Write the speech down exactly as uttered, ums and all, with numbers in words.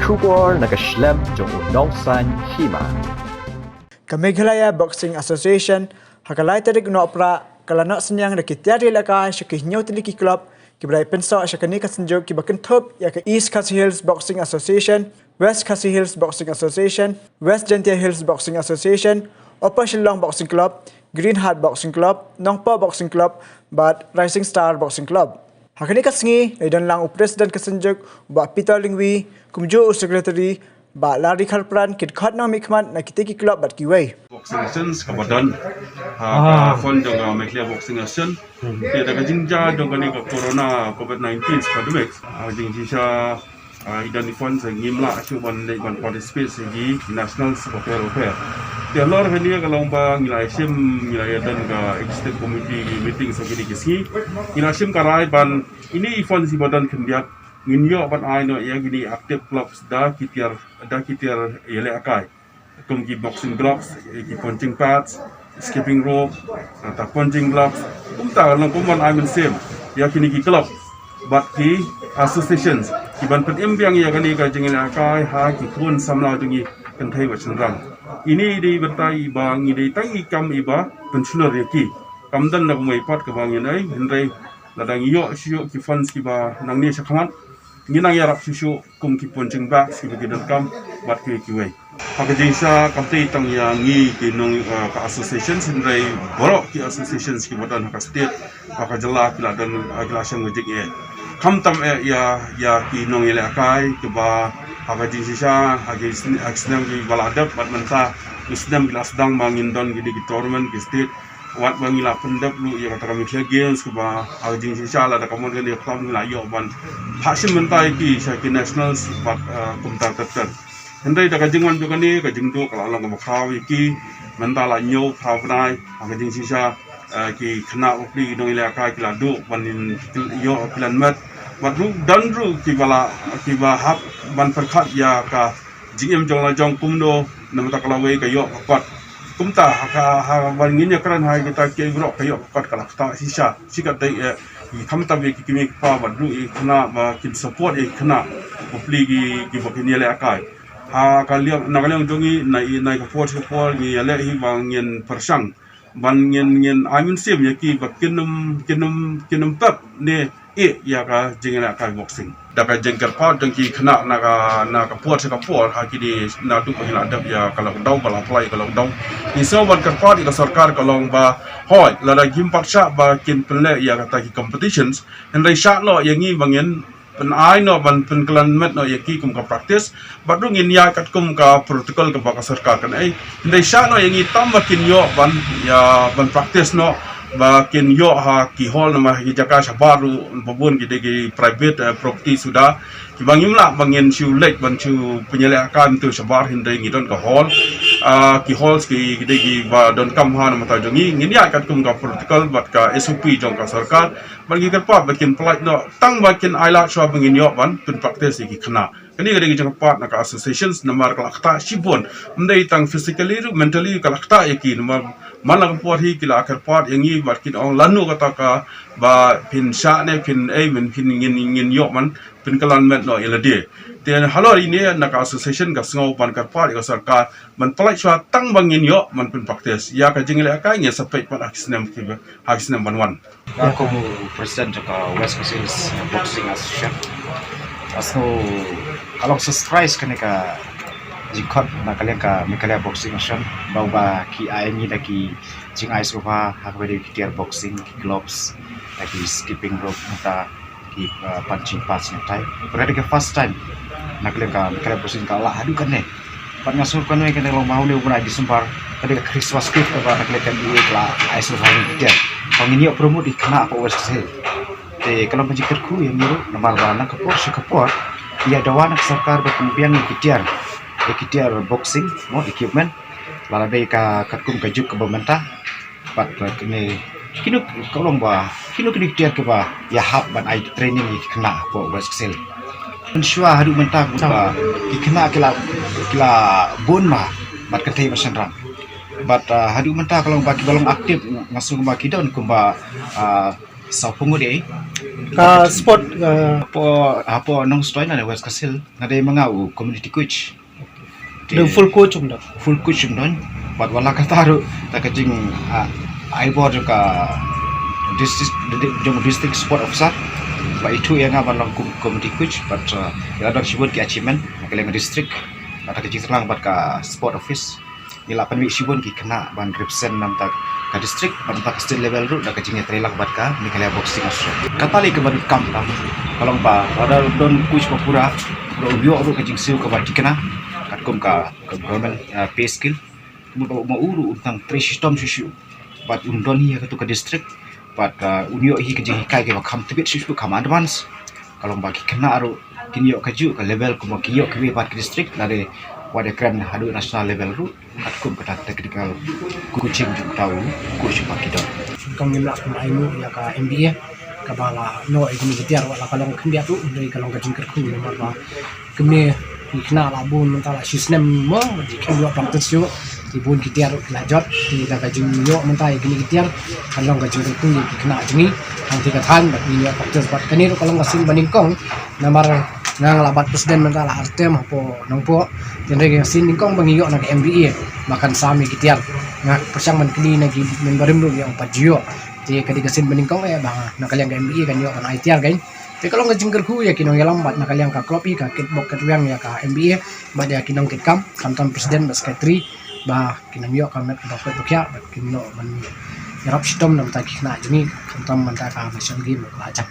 Khubor na ka shlem jong u nongsan hima. Ka Meghalaya Boxing Association ha ka lai tarik u Nohprah ka la noh synñiang da ki tiar ïalehkai sha ki hynñiew tylli ki club kiba dei pynsoh sha kane ka synjuk kiba kynthup ïa ka East Khasi Hills Boxing Association, West Khasi Hills Boxing Association, West Jaintia Hills Boxing Association, Upper Shillong Boxing Club, Green Heart Boxing Club, Nongpoh Boxing Club bad Rising Star Boxing Club. Ha kane ka sngi la don lang u President ka synjuk u Bah Peter Lyngwi, kumjuh u Secretary Bah Larry Kharpran, ki dkhot nongmihkhmat na kitei ki club bad kiwei. Boxing Association kaba don ha ka fund jong ka Meghalaya Boxing Association. Te da ka jingjia jong kane ka corona covid nineteen pandemic, ah, jingshisha, ah, i don i fund sa ngim lah shuh ban leit ban participate sha ki national sha ka pher u pher. Te halor kane ka long ba ngi la shim, ngi la ïa don ka executive committee meeting sha kine ki sngi. Ngi la shim ka rai ban ine i fund shi ba don khyndiat ngin ïoh ban ai noh ïa kine active clubs da ki tiar, da ki tiar ïalehkai. Kum ki boxing gloves, ki punching pads, skipping rope, nangta punching gloves. Kumta long kum ban ai mynsiem ïa kine ki club bad ki associations ki ban pynim biang ïa kane ka jingïalehkai ha ki khun samla jong ngi kynthei bad shynrang. Ine i dei bynta iba ngi dei tang i kam iba pynshlur ïa ki. Kam don na kumwei pat kaba ngin ai, hynrei lada ngi ïoh shuh ki funds kiba nangne shakhmat, ngi nang ïarap shuh shuh kum ki punching bags kiba ki donkam bad kiwei kiwei. Ha ka jingshisha kam dei tang ïa ngi ki nong, eh, ka association, hynrei baroh ki associations kiba don ha ka state, ha ka jylla ki la don, eh, ki la shong ka jingeh. Khamtam eh ïa, ïa ki nongïalehkai kiba ha ka jingshisha, ha ki sne-, ha ki snem kiba la dep bad mynta ki snem ki la sdang ba ngin don kine ki tournament ki state. Wat ba ngi la pyndep ruh ïa kata ka Meghalaya Games kaba ha ka jingshisha lada ka mon kane ka pla ngi la ïoh ban phah shim bynta ïa ki sha ki nationals bad, eh, kumta ter ter. Hynrei da ka jingwan jong kane ka jingduh ka la long kaba khraw ïa ki, mynta la hynñiew phra bnai ha ka jingshisha, eh, ki khynnah bapli ki nongïalehkai ki la duh ban ïoh ki lan met. Bad ruh don ruh kiba la, kiba hap ban pyrkhat ïa ka jingim jong la jong kumno, namar ta ka lawei ka ïoh ka kot. Kumta ha ka, ha ban ngin ïa kren ha kita ki baroh ka ïoh ka kot ka la ktah shisha. Shi katta eh, i khamtam ïa ki kmie ki kpa bad ruh ïa ki khynnah ba kin support ïa ki khynnah bapli ki, kiba kin ïalehkai. Ha ka liang, na ka liang jong ngi na i, na ka por sha ka por ngi ïaleh hi ba ngin pyrshang ban ngin, ngin ai mynsiem ïa ki ba kin ym, kin ym, kin ym pep ne ïa ka jingïalehkai boxing. Da ka jingkyrpad jong ki khynnah na ka, na ka por sha ka por ha kine naduh ba ngi la dep ïa ka lockdown, ba la plie ka lockdown. Ngi sngew ban kyrpad ïa ka sorkar ka long ba hooid lada kim pat shah ba kin pynleh ïa kata ki competitions, hynrei shah noh ïa ngi ba ngin pynai noh ban pynkhlaiñ met noh ïa ki kum ka practice. Bad ruh ngin ïaid katkum ka protocol kaba ka sorkar kan ai. Hynrei shah noh ïa ngi tam ba kin ïoh ban ïa ban practice noh ba kin ïoh ha ki hall namar ha ki jaka shabar ruh ba bun ki dei ki private, eh, property suda. Kiba ngim lah ba ngin shu leit ban shu pynïalehkai mynta shabar hynrei ngi don ka hall. Ah, ki halls ki, ki dei kiba donkam ha namar ta jong ngi. Ngin ïaid katkum ka protocol bad ka S O P jong ka sorkar. Bad ngi kyrpad ba kin pynlait noh tang ba kin ai lad shuwa ba ngin ïoh ban pynpractice ïa ki khynnah. Kane ka dei ka jingkyrpad na ka associations namar ka la ktah shibun. Ym dei tang physically ruh, mentally ka la ktah ïa ki namar man la ka por hi ki la kyrpad ïa ngi bad kin ong lano kata kaba phin shah ne phin ei men phin ngin, ngin ïoh ban pynkhlaiñ met noh ïa lade. Te halor ine na ka association ka sngew ban kyrpad ïa ka sorkar ban pynlait shuwa tang ba ngin ïoh ban pynpractice. Ïa ka jingïalehkai ngin sa peit pat ha ki snem kiba, ha ki snem ban wan. Nga kum u president jong ka West Khasi Hills Boxing Association. Nga sngew ka long surprise kane ka jingkhot na ka liang ka Meghalaya Boxing Association ba, ba ki ai ngi da ki jingai sngewbha ha kaba ïadei ki tiar boxing, ki gloves, da ki skipping rope, nangta ki, uh, punching pads nangtai. Ka dei ka first time na ka liang ka Meghalaya Boxing ka la haduh kane. Bad nga sngew kane ka dei long ba une u bnai December ka dei ka Christmas gift kaba na ka liang ka M D A ka la ai sngewbha ïa ngi ki tiar ba ngin ïoh promote ïa ki khynnah hapoh West Khasi Hills. Te ka long ka jingkyrkhu ïa ngi ruh namar ba na ka por sha ka por ïa dawa na ka sorkar ba pynbiang ïa ki tiar, ïa ki tiar boxing, mo, equipment. Lada dei ka katkum ka juk kaba mynta. Pat, uh, kine, kino ka long ba kino kino ki tiar kiba ïahap ban ai training ïa ki khynnah hapoh West Khasi Hills. Mynshuwa haduh mynta kumba ki khynnah ki la, ki la bun bha bad kynthei bad shynrang. Bad, uh, haduh mynta ka long ba kiba long active nga sngew kumba ki don kumba, uh, sawphew ngut ei. Ka sport, uh, hapoh, hapoh Nongstoiñ na West Khasi Hills nga dei ma nga u community coach. Dei full coach um don. Full coach um don. Bad wat la katta ruh da ka jing, ah, ai bor jong ka district, jong district sport officer ba ithuh ïa nga ban long com-, community coach, bad, uh, ïa la don shibun ki achievement na ka liang ka district, bad da ka jingtreilang bad ka sport office. Ngi la pynmih shibun ki khynnah ban represent na bynta ka district, na bynta ka state level ruh da ka jingïatreilang bad ka Meghalaya Boxing Association. Kata lei kaba donkam tam ka long ba lada don coach ba pura, ruh ïoh ruh ka jingsiew kaba thikna katkum ka, ka government, uh, pay scale. Kumba ma u ruh un tang trei shitom shuh shuh bad un don hi ha katu ka district bad, uh, un ïoh hi ka jinghikai kaba kham tbit shuh shuh, kham advance. Ka long ba ki khynnah ruh kin ïoh kajuh ka level kumba ki ïoh kiwei pat ki district, lada wat ïakren haduh national level ruh katkum kata technical coaching jong uta u coach ba ki don. Nyngkong ngim lah ban ai nguh ïa ka M B A kaba la noh ïa kine ki tiar, wat la ka long khyndiat ruh, hynrei ka long ka jingkyrkhu namar ba kine ki khynnah la bun mynta la shi snem mo ba ki khlem ïoh practice shuh. Te bun ki tiar ruh ki la jot, te da ka jingïoh mynta ïa kine ki tiar ka long ka jingkyrkhu ïa ki khynnah jong ngi hangtei ka thaiñ ba kin ïoh practice. Bad kane ruh ka long ka sien ba nyngkong namar nga nga la bat president mynta la ar term hapoh Nongpoh. Te hynrei ka sien nyngkong ba ngi ïoh na ka M B A ba kan sam ïa ki tiar. Nga pyrshang ban kylli na ki member rim ruh ïa u pat ju ïoh. Te ka dei ka sien ba nyngkong eh ba na ka liang ka M B A kan ïoh ban ai tiar kein. Te ka long ka jingkyrkhu ïa ki nongïalam bad na ka liang ka club hi ka kitbok kitweng ïa ka M B A bad ïa ki nongkitkam, khamtam president bad secretary, ba kin ym ïoh ka met kaba koit ba khiah bad kin ïoh ban ïarap shitom na bynta ki khynnah jong ngi, khamtam mynta ka national game ba la jam.